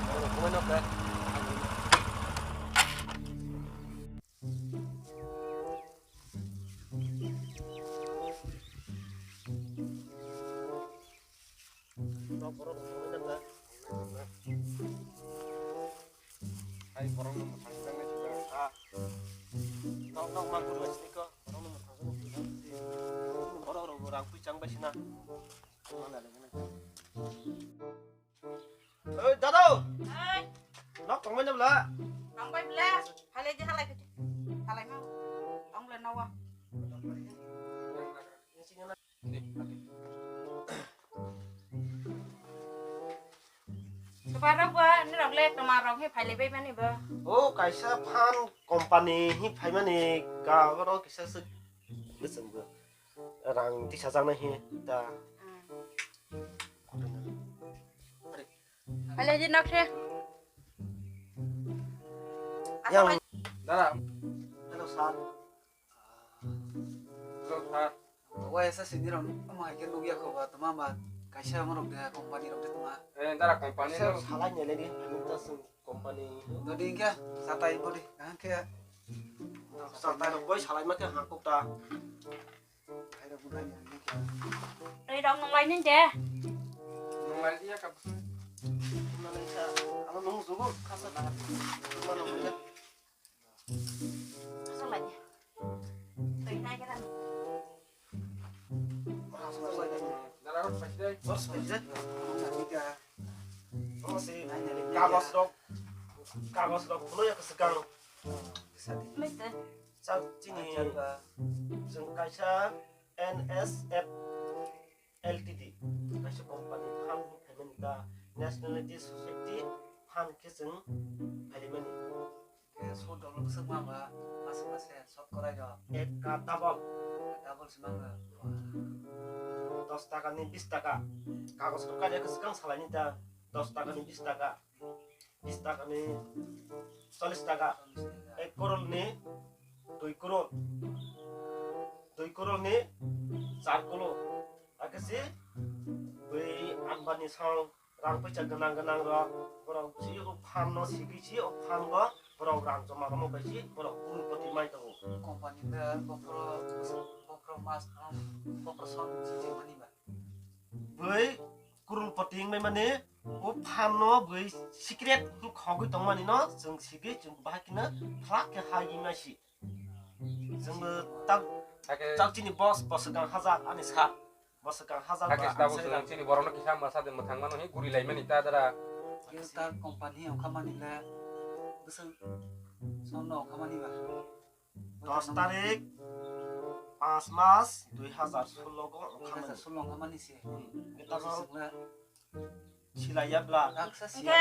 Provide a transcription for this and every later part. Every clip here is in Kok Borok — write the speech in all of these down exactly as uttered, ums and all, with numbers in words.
Hai borok no mwthang jang nai sijak. Ah. Nok nok ma kurla sini ko. Borok no mwthang jang nai sijak. Borok rok bo rang pui chang bai sina. Oi dado. Hai. Nok tong bai na bla. Tong bai bla. Halai di halai kiti. Halai ma. Tong bla nawa. Suparok ba, nirok le toma rok he phailai bai mani ba. O kaisa phan company hi phaimani ka oro kisa se bwswng bo rang tisa jaknai hi ta. Phailai di nok se. Yang. Dara. Hello sir. Hello sir. Wai sa sini rong ama ke nugya ko ba toma ba kaisa mo rok de company rok de toma. Eh, dara company rok. Salai ne le ni ta sung company. Dodi ke satai bodi kan ke. Satai rok boi salai ma ke hakuk ta. Ai rok budai ne ke. Ri rok nung lai ning de. Nung lai dia ka. Nung lai sa. Alo nung zugo kasa na. Mana mana. Asal aja. Tui nai kira. Kagos rok, kagos rok, bwlai ya kwswkang. Mete. Chak chini, chwng kaisa N S F L T D, kaisa company phan phaimani ta Nationality Society phan khe chwng phaimani. Ke sot dolo bwswk ma ba, mase mase sot korai do. Ekka double. Double se manga. Dos taka ni bis taka. Kagos rok kari khe swkang salai ni ta dos taka ni bis taka. Bis taka ni chollis taka. Ek korol ni dui korol. Dui korol ni char korol. Akhe si bui Ambani song rang puisa gwnang gwnang rok, borok si o phan no sigwi si o phan go borok rang joma rwma bai si borok kurupoti mai tongo. Company le bophoro, bophoro mas, bophoro son si mani ba. Bui kurupoti wngmai mani o phan no bui secret khogwi tongmani no chwng sigwi chwng bahai kheno phlak khe hai wngmai si. Chwngbo tak, tak chini boss, boss swkang hajak ani sa. Boss swkang hajak ba, hakhe tabuk chini borokno kisa masa de mwthang mano hi guri lai mani ta dara. Khe ta company ongkha mani le bwswk somno ongkha mani ba. Dos tarik, panch mas, dui hazar solo go ongkha mani. Dui hazar solo ongkha mani se. Hmm. Silai ya bla. Hwnkhe sir ni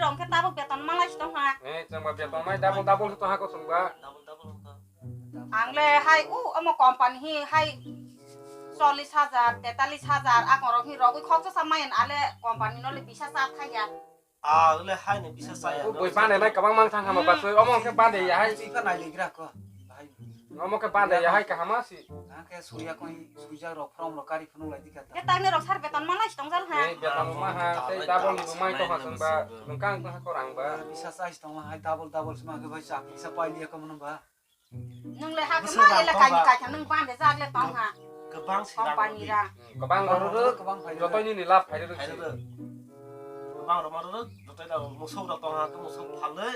rok hwnkhe tabuk beton malai si tong ha. Eh, chwngba beton mai double double se tong ha ko chwngba. Double double wngkha. Ang le hai u omo company hi hai chollish hajar, tetallish hajar, akon rok hi rogwi khoksa sa mayan ale company no le bisa sa thai ya. Ah, le hai ni bisa sa ya. U boi bane mai kabang mang thang hama basoi omo hwnkhe bade ya hai. Chika nai le gra ko. Omo khe bande ya hai kahama si. Hwnkhe surya koi suijak rok from rok kari phunuk lai dikha ta. Ke tangni rok sar beton malai si tongjal ha. Ei beton ma ha, tei double ni bo mai tong ha chwngba, nungkang tong ha korang ba. Bisa chai si tong ha, hai double double si ma khe bai chak kisa pai liya ka mano ba. Nung le ha khe ma le kaini kaitha nung bande jak le tong ha. Kwbang si company rang. Hmm, kwbang rok rok, jotoi nini lab phai rok si. Kwbang rok ma rok, jotoi rok musuk rok tong ha, musuk phalwi.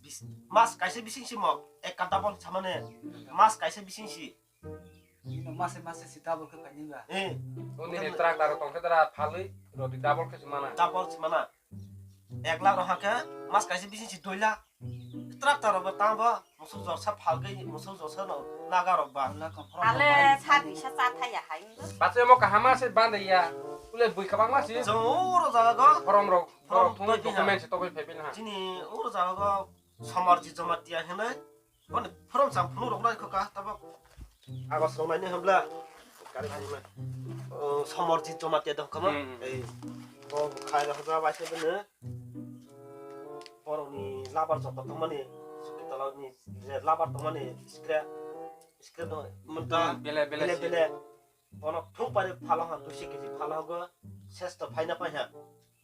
Bis-, mas kaisa bising si mo, ekka double samane, mas kaisa bising si. Bino mase mase si double khe painai ba. Eh. Nini tractor tong khe dara phalwi roti double khe si mana. Double si mana. Ek lakh rok hakhe mas kaisa bising si dui lakh. Tractor rok bo tamo musuk jorsa phalgwi musuk jorsa no naga rok ba. Ale sa bisa cha thaya hai. Bache mo kahama se bande ya. Ule bui kabang ma si. Jong oro jaga go. Forom rok. Forom rok thung twi document se togwi phai pina ha. Chini oro jaga go Somar Jijomatiya hinai. Boni from chang phunu rok nai kho ka tabok. Agos rok nai ni hambla. Kari phai ma. O, Somar Jijomatiya dok kama. Hmm. Ei. Bo khai rok ja bai se bene. Borok ni labar joto tongmani. Suki tala ni je labar tongmani. Skre. Skre do. Munta. Bele, bele, bele, si. Bele. Bono thung pari phala ha, duiso kg phala ha go. Sesto phaina pai ha.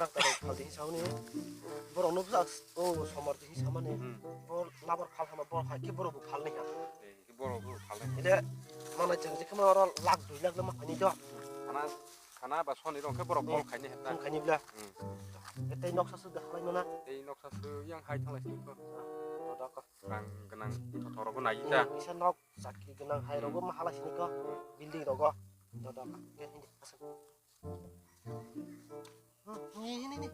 Doctor rok phaldi hinwi sauni. Borok no bwsa o somar di hinwi samani. Hmm. Bor labar phal hama bor hai khe borok bo phal ni ha. Ei, borok bo phal ni. Ile mana chwng je khama oro lakh dui lakh lama ani do. Khana, khana ba soni rong khe borok phal khaini heta. Phal khaini bla. Hmm. Tei noksa su da halai mana. Tei noksa su yang hai thalai sini ko. Do do ko. Rang gwnang thothok rok nai ta. Hmm, kisa nok chakri gwnang hai rogo ma halai sini ko. Building rogo. Do do ko. Nge hindi asal. Hmm, ni ni ni.